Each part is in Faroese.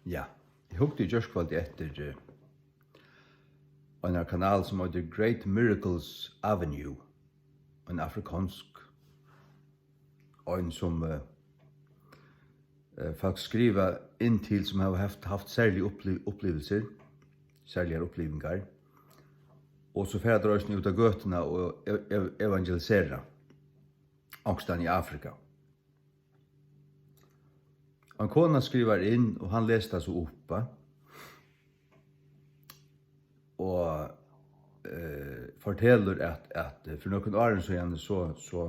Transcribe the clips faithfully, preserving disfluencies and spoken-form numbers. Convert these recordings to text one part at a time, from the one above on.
Ja, eg hugdi í gjárkvøldið eftir eh, einari kanal, sum eitur Great Miracles Avenue, ein afrikonsk, ein sum eh, eh, fólk skriva inn til, sum hava havt, havt serlig uppliv, upplivilsir, serligar upplivingar, og so fara teir eisini út á gøtuna og ev, ev, evangelisera onkustaðni í Afrika. Ein kona skrivar inn, og hann lesur tað so upp, og eh, fortelur, at, at fyri nøkrum árum síðan, so, so,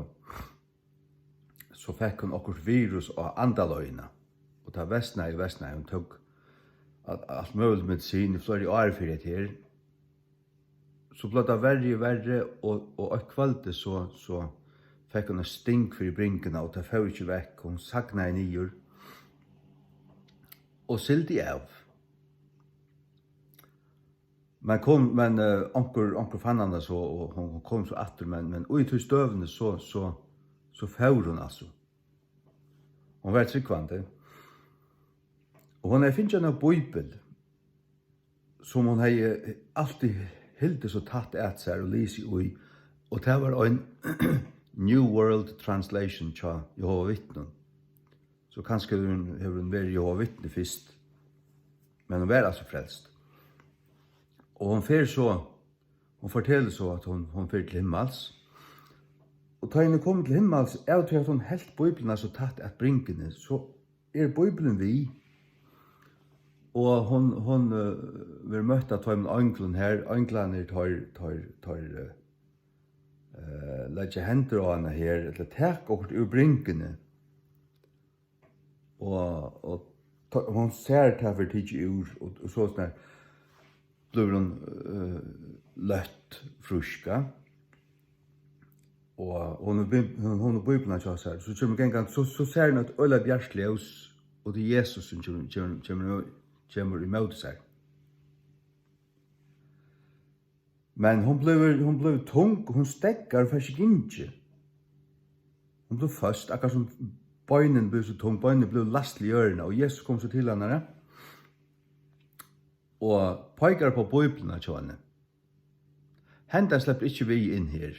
so fekk hon okkurt virus á andaløgina, og tað versnaði, versnaði. Hon tók alt, alt møguligt medisin í fleiri ár fyri hetta her. So bleiv tað verri og verri, og, og eitt kvøldið, so, so fekk hon eitt sting fyri bringuna, og tað fór ikki vekk. Hon sagnaði niður og sigldi av. Men kom, men eh, onkur, onkur fann hana so, og hon, hon kom so aftur, men, men í tí støðuni, so, so, so fór hon, altso. Hon var trúgvandi. Og hon hevði fingið eina bíbel, sum hon hevði altíð hildið so tætt at sær og lisið í, og tað var ein New World Translation hjá Jehova Vitnum. So kanska hevur hon, hevur hon verið Jehova Vitni fyrst, men hon var altso frelst. Og hon fer so, hon fortelur so, at hon, hon fer til himmals. Og tá hon er komin til himmals, av tí at hón helt Bíbliuna so tætt at bringuni, so er Bíblian við. Og hon, hon eh, verður møtt av tveimum einglum her. Einglarnir, teir, teir, teir eh, eh, leggja hendur á hana her, ella taka okkurt úr bringuni. Og, og tá, hon sær, tað verður tikið úr, og, og so sånn her blívur hon eh, løtt frísk, ja. Og hon er, hon, hon er Bíbliuna hjá sær. So kemur gangandi, so, so sær hon eitt øgiliga bjart ljós, og tað er Jesus, sum kemur, kemur, kemur, kemur ímóti sær. Men hon blívur, hon blívur tung, og hon steðgar og fær seg ikki gingið. Hon blívur føst, akkurát sum beinini blívur so tung, beinini blívur læst til jørðina, og Jesus kom so til hennara og peikar upp á Bíbliuna hjá henni. Hendan sleppur ikki við inn her.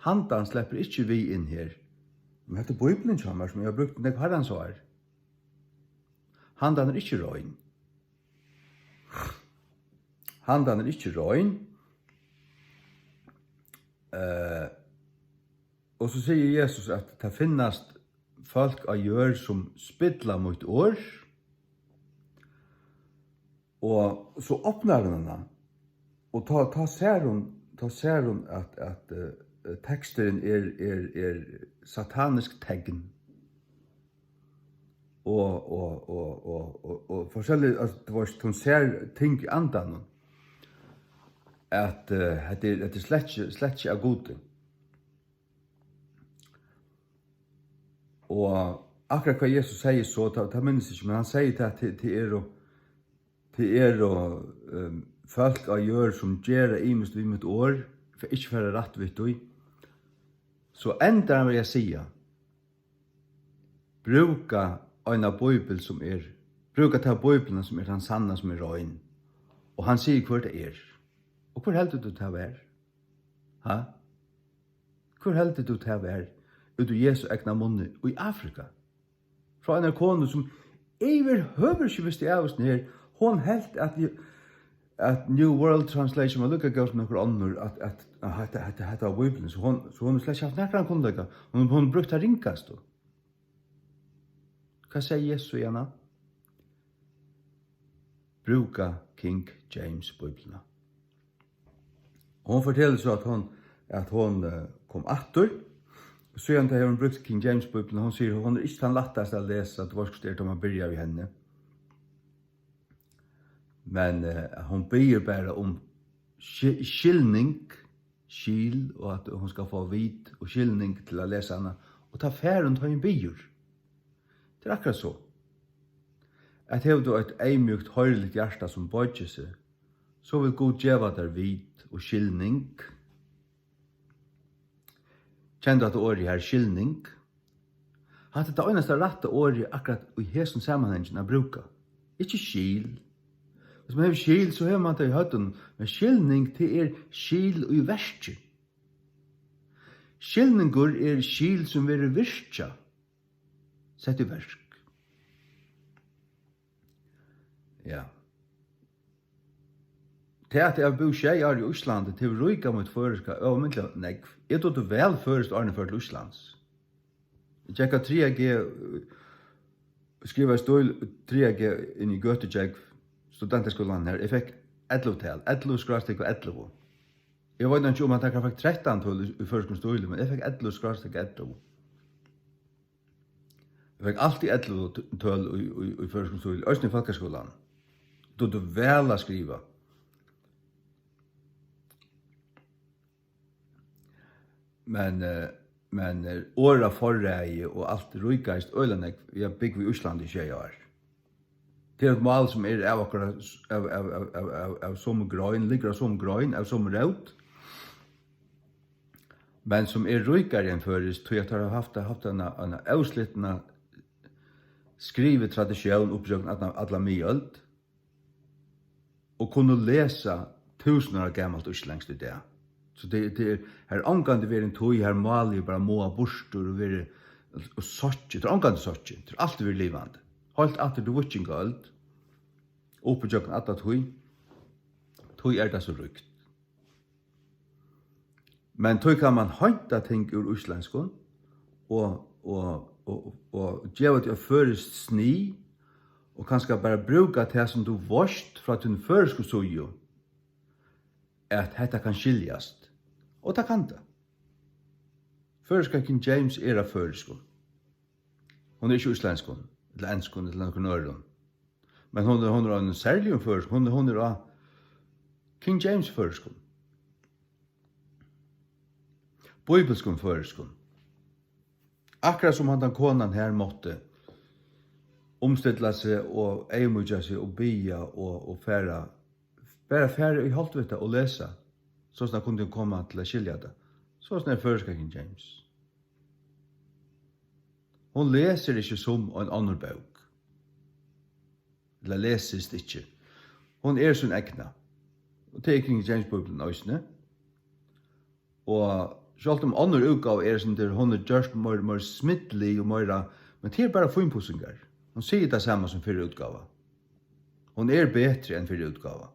Handan sleppur ikki við inn her. Men hetta er Bíblian hjá mær, sum eg havi brúkt í nógv harrans ár. Handan er ikki rein. Handan er ikki rein. Eh, og so sigur Jesus, at tað finnast fólk á jørð, sum spilla mítt orð, og so opnar hon hana, og tá, tá sær hon, tá sær hon, at, at eh, teksturin er, er, er satanisk tekn. Og, og, og, og, og, og forskellig, altso, tú veist, hon sær ting í andanum, at eh, hetta er, hetta er slett ikki, slett ikki av Gudi. Og akkurát hvat Jesus segði so, tað, tað minnist eg ikki, men hann segði tað, tað, tað eru, tað eru um, fólk á jørð, sum gera ymiskt við mítt orð, fer ikki fara rætt við tí. So endar hann við at siga, brúka eina bíbel, sum er, brúka ta Bíbliuna, sum er tann sanna, sum er rein. Og hann sigur, hvør tað er. Og hvør heldur tú, tað var? Ha? Hvør heldur tú, tað var, út úr Jesu egna munni í Afrika? Frá einari konu, sum yvirhøvur ikki visti av hesum her. Hon helt, at, at New World Translation var líka góð sum nøkur onnur, at, at, at hetta, hetta, hetta var Bíblian. So hon, so hon hevur slett ikki havt nakran kunnleika. Hon, hon brúkti tað ringastu. Hvat segði Jesus við hana? Brúka King James Bíbliuna. Hon fortelur so, at hon, at hon eh, kom aftur. Síðan tá hevur hon brúkt King James Bíbliuna. Hon sigur, hon er ikki tann lættasta at lesa, tú veitst, hvussu tað er, tá man byrjar við henni. Men eh, hon biður bara um ski- skilning, skil, og at hon skal fáa vit og skilning til at lesa hana. Og tað fær hon, tá hon biður. Tað er akkurát so, at hevur tú eitt eyðmjúkt, hoyriligt hjarta, sum boyggir seg, so vil Gud geva tær vit og skilning. Kennir tú hatta orðið her, skilning? Hatta er tað einasta rætta orðið akkurát í hesum samanhanginum at brúka. Ikki skil. Hvis man hevur skil, so hevur man tað í høvdinum. Men skilning, tað er skil í verki. Skilningur er skil sum verður virkjað, sett í verk. Ja. Tað, at eg havi búð sjey ár í Íslandi, tað hevur ríkað mítt føroyska ómetaliga nógv. Eg dugdi væl føroyskt, áðrenn eg fór til Íslands. Eg gekk á triðja G, skrivaði stíl triðja G inn í Gøtugjógv, studentaskúlan her. Eg fekk ellivu tal, ellivu skrástrika ellivu. Eg veit ikki, um at eg fekk trettan tøl í, í føroyskum stíli, men eg fekk ellivu skrástrika ellivu. Eg fekk altíð ellivu t-, tøl í, í, í føroyskum stíli, eisini í fólkaskúlanum. Dugdi væl at skriva. Men, eh, men, eh, orðaforræði og alt ríkaðist øgiliga nógv. Eg havi búð í Íslandi í sjey ár. Tað er eitt mál sum er av okkara, av, av somu grein, liggur av somu grein, av somu rót, men sum er ríkari enn føroyskt, tí at teir hava havt, havt eina, eina óslitna skrivitraditión upp ígjøgnum alla, alla miðøld, og kunnu lesa túsund ára gamalt íslendskt í dag. So tað, tað er, har er ongantíð verið ein tíð, har málið er bara máað burtur og verið, og sokkið. Tað er ongantíð sokkið. Tað er altíð verið livandi. Heilt aftur til víkingaøld, upp ígjøgnum alla tíð, tí er tað so ríkt. Men tí kann man heinta ting úr íslendskum og, og, og, og geva tað eitt føroyskt snið og kanska bara brúka tað sum tú veitst frá tíni føroysku síðu, at hetta kann skiljast. Og tað kann tað. Føroyska King James er á føroyskum. Hon er ikki á íslendskum, ella enskum, ella nøkrum øðrum. Men hon er, hon er á einum serligum føroyskum, hon er, hon er á King James føroyskum. Bíbilskum føroyskum. Akkurát sum handan konan her mátti umstilla seg og eyðmýkja seg og biðja og, og fara, bara fara í holt við tað og lesa, soleiðis at kundi hon koma til at skilja tað. Soleiðis er føroyska King James. Hon lesur ikki sum ein onnur bók. Ella lesist ikki. Hon er sín egna. Og tað er King James Bíblian eisini. Og sjálvt um onnur útgáva er, sum tað er, hon er gjørt meir, meir smidlig og meira, men tað er bara fínpussingar. Hon sigur tað sama sum fyrra útgáva. Hon er betri enn fyrra útgáva.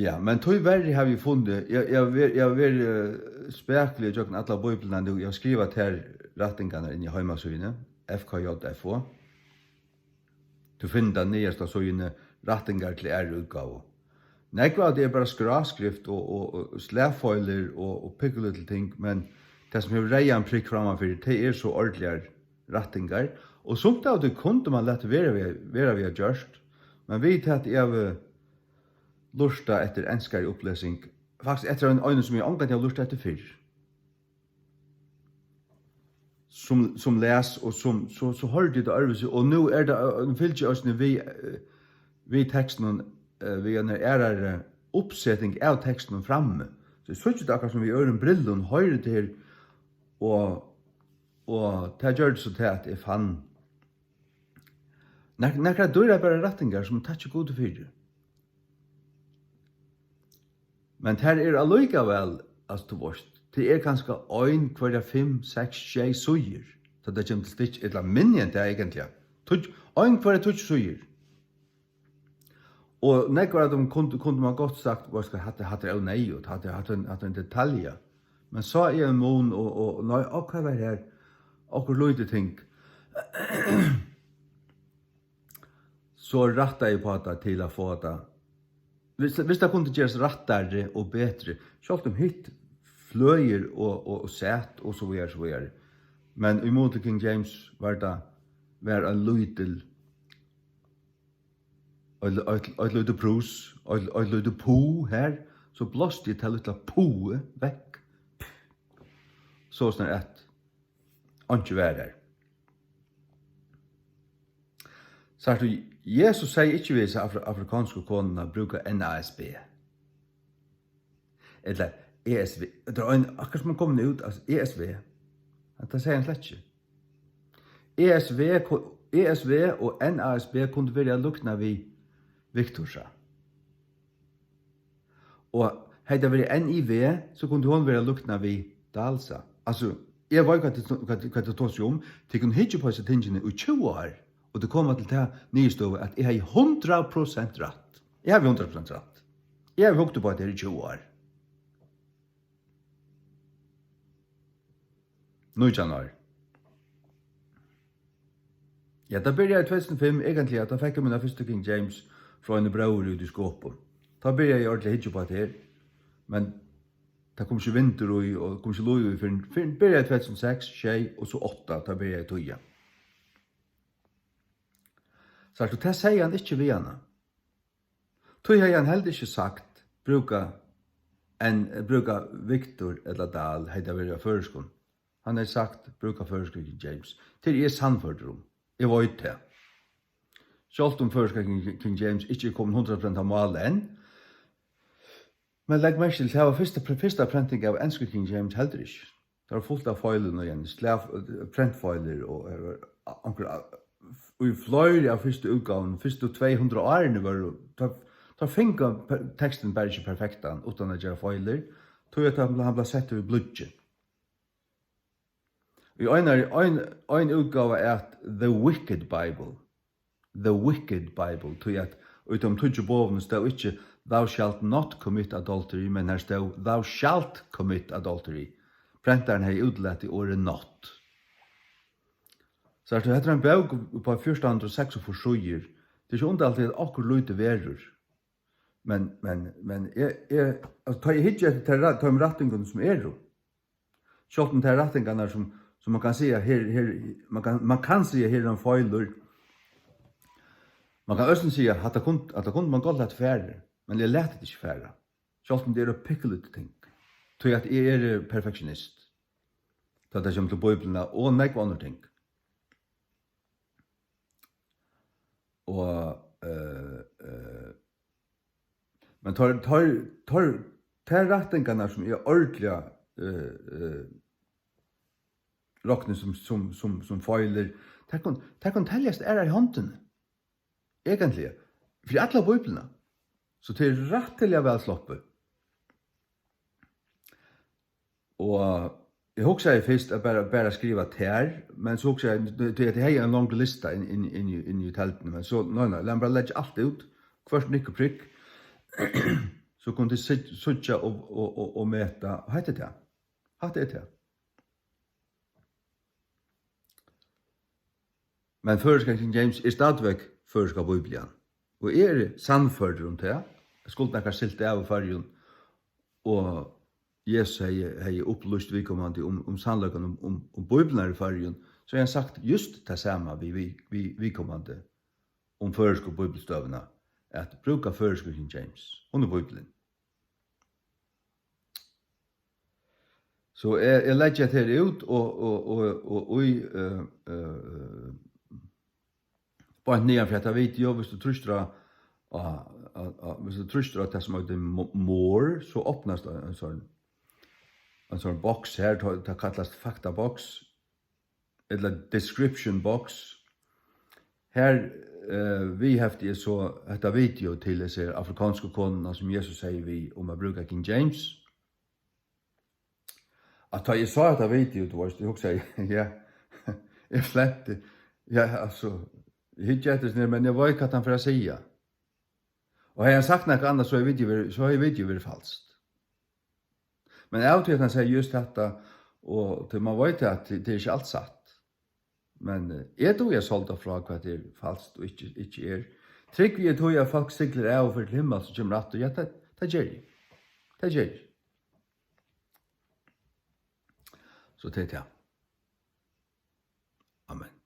Ja, men tíverri havi eg funnið, eg, eg havi ver-, eg havi verið, eh, spakuligur gjøgnum allar bíblarnar nú, eg havi skrivað tær rættingarnar inn í heimasíðuni, F K J F O. Tú finnur tað niðast á síðuni, rættingar til aðru útgávu. Nógv av tí er bara skráskrift og, og, og slagfeilir og, og pikkulítli ting, men tað sum hevur reyðan prikk frammanfyri, tað er so ordiligar rættingar, og sumt av tí kundi man latið vera við, vera við at gjørt, men við tað at eg havi lurtað eftir enskari upplesing, faktiskt eftir ein, einum, sum eg ongantíð havi lurtað eftir fyrr, sum, sum las, og sum, so, so hoyrdi eg tað øðrvísi, og nú er tað, øh, nú fylgi eg eisini við, øh, við tekstinum, øh, við einari aðrari uppseting av tekstinum frammi. So eg síggi tað akkurát sum við øðrum brillum, hoyri tað her, og, og tað gjørdi so tað, at eg fann nak-, nakrar dýrabærar rættingar, sum eg takki Gudi fyri. Men tær eru allíkavæl, altso, tú veitst, tað er kanska ein hvørja fimm, seks, sjey síður, tá tað kemur til stykki, ella minni enn tað eigentliga. Tíggju, ein hvørja tíggju síður. Og nógvar av teimum kundi, kundi man gott sagt, veitst tú hvat, hatta, hatta er óneyðugt, hatta, hatta, hatta er ein detalja. Men sá eg ein mun og, og, nei, ok, hvat var her? Okkurt lítið ting. So rættaði eg upp á tað til at fáa tað. Viss, viss tað kundi gerast rættari og betri, sjálvt um hitt fløgir og, og, og sat og so víðari, so víðari. Men í mun til King James var tað, var ein lítil, eitt, eitt, eitt lítið prus, eitt, eitt lítið puh her, so blásti eg tað lítla puhið vekk. So snar at einki var har. Sært tú, Jesus segði ikki við hesa afri-, afrikansku konuna, brúka N A S B. Ella E S V. Tað er ein, akkurát sum hann komin út, altso, E S V. Men tað segði hann slett ikki. E S V ku-, E S V og N A S B kundu verið at líkna við Victorsa. Og hevði tað verið N I V, so kundi hon verið at líkna við Dalsa. Altso, eg veit, hvat tit, hvat, hvat tit tosa um. Tit kunnu hyggja upp á hesi tingini í tjúgu ár, og tit koma til ta niðurstøðu, at eg hevði hundrað prosent rætt. Eg havi hundrað prosent rætt. Eg havi hugt upp á hetta her í tjúgu ár. Nítjan ár. Ja, tað byrjaði í tvey túsund og fimm, eigentliga, tá fekk eg mína fyrstu King James frá einum bróður úti í Skopun. Tá byrjaði eg ordiliga at hyggja upp á hetta her, men tað kom ikki vindur í, og kom ikki lív í, fyrr enn, fyrr enn byrjaði í tvey túsund og seks, sjey og so átta, tá byrjaði eg at týða. Sært tú, tað segði hann ikki við hana. Tí hevði hann heldur ikki sagt, brúka, enn, brúka Victor ella Dahl, hevði tað verið á føroyskum. Hann hevði sagt, brúka føroysku King James. Tað eri eg sannførdur um. Eg veit tað. Sjálvt um føroyska King, King James ikki er komin hundrað prosent á mál enn, men legg merki til, tað var fyrsta, fyrsta prenting av ensku King James heldur ikki. Tað var fult av feilum og, ja, slav-, prentfeilir og, og onkur, í fleiri av fyrstu útgávunum, fyrstu tvey hundrað árini vóru, teir, teir fingu pe-, tekstin bara ikki perfektan uttan at gera feilir, tí at hann, hann bleiv settur í blýggj. Í einari, ein, ein útgáva æt The Wicked Bible. The Wicked Bible, tí at í teimum tíggju boðunum stóð ikki, "Thou shalt not commit adultery", men har stóð, "Thou shalt commit adultery." Prentarin hevði útilatið orðið not. Sært tú, hetta er ein bók upp á fjúrtan hundrað og seksogfýrs síður. Tað er ikki undarligt, at okkurt lítið verður. Men, men, men eg, eg, altso, tá eg hyggi eftir tær ra-, teimum rættingunum sum eru, sjálvt um tær rættingarnar sum, sum man kann siga, her, her, man kann, man kann siga, her er ein feilur. Man kann eisini siga, hatta kundi, hatta kundi man gott latið farið, men eg lati tað ikki fara. Sjálvt um tað eru pinkulítli ting. Tí at eg eri perfektionist, tá tað kemur til Bíbliuna og nógv onnur ting. Og, eh, eh, men teir, teir, teir, tær rættingarnar, sum eg ordiliga, eh, eh, rokni sum, sum, sum, sum feilir, tær kunnu, tær kunnu teljast aðrar í hondini, eigentliga, fyri alla Bíbliuna. So tað er rættiliga væl sloppið. Og eg hugsaði fyrst at bara, bara skriva tær, men so hugsaði eg, tí at eg hevði ein longri lista inn, inn, inn, í, inn í telduni, men so, nei, nei, lat meg bara leggja alt út, hvørt nikk og prikk, so kunnu tit sit-, síggja og, og, og, og meta, og hetta er tað. Hatta er tað. Men føroyska King James er stadigvæk føroyska Bíblian. Og eg eri sannførdur um tað, at skuldi nakar siglt av í Føroyum, og Jesus hevði, hevði upplýst viðkomandi um, um sannleikan um, um, um Bíbliurnar í Føroyum, so hevði hann sagt júst tað sama við, við, við viðkomandi um føroysku bíbliustøðuna, at brúka føroysku King James. Hon er Bíblian. So eg, eg leggi hetta her út og, og, og, og í, eh, eh, beint niðan fyri hetta video, viss tú trýstir á, á, á, á, viss tú trýstir á tað sum eitur mo-, more, so opnast ein, ein sånn, ein sånn boks her, tað, tað kallast faktaboks. Ella description box. Her, eh, viðhefti eg so hetta video til hesa afrikansku konuna, sum Jesus segði við um at brúka King James. At tá eg sá hetta video, tú veist, eg hugsaði, ja, eg flenti. Ja, altso, eg hyggi eftir hesum her, men eg veit, hvat hann fer at siga. Og hevði hann sagt nakað annað, so hevði videoið verið, so hevði videoið verið falskt. Men av og til, at hann segði júst hatta, og tí man veit, at tað er ikki alt satt. Men, eh, eg dugi at sálda frá, hvat er falskt og ikki, ikki er. Trúgvi eg tí, at fólk siglir av og fer til himmals og kemur aftur? Ja, tað, tað geri eg. Tað geri eg. So tað er tað. Amen.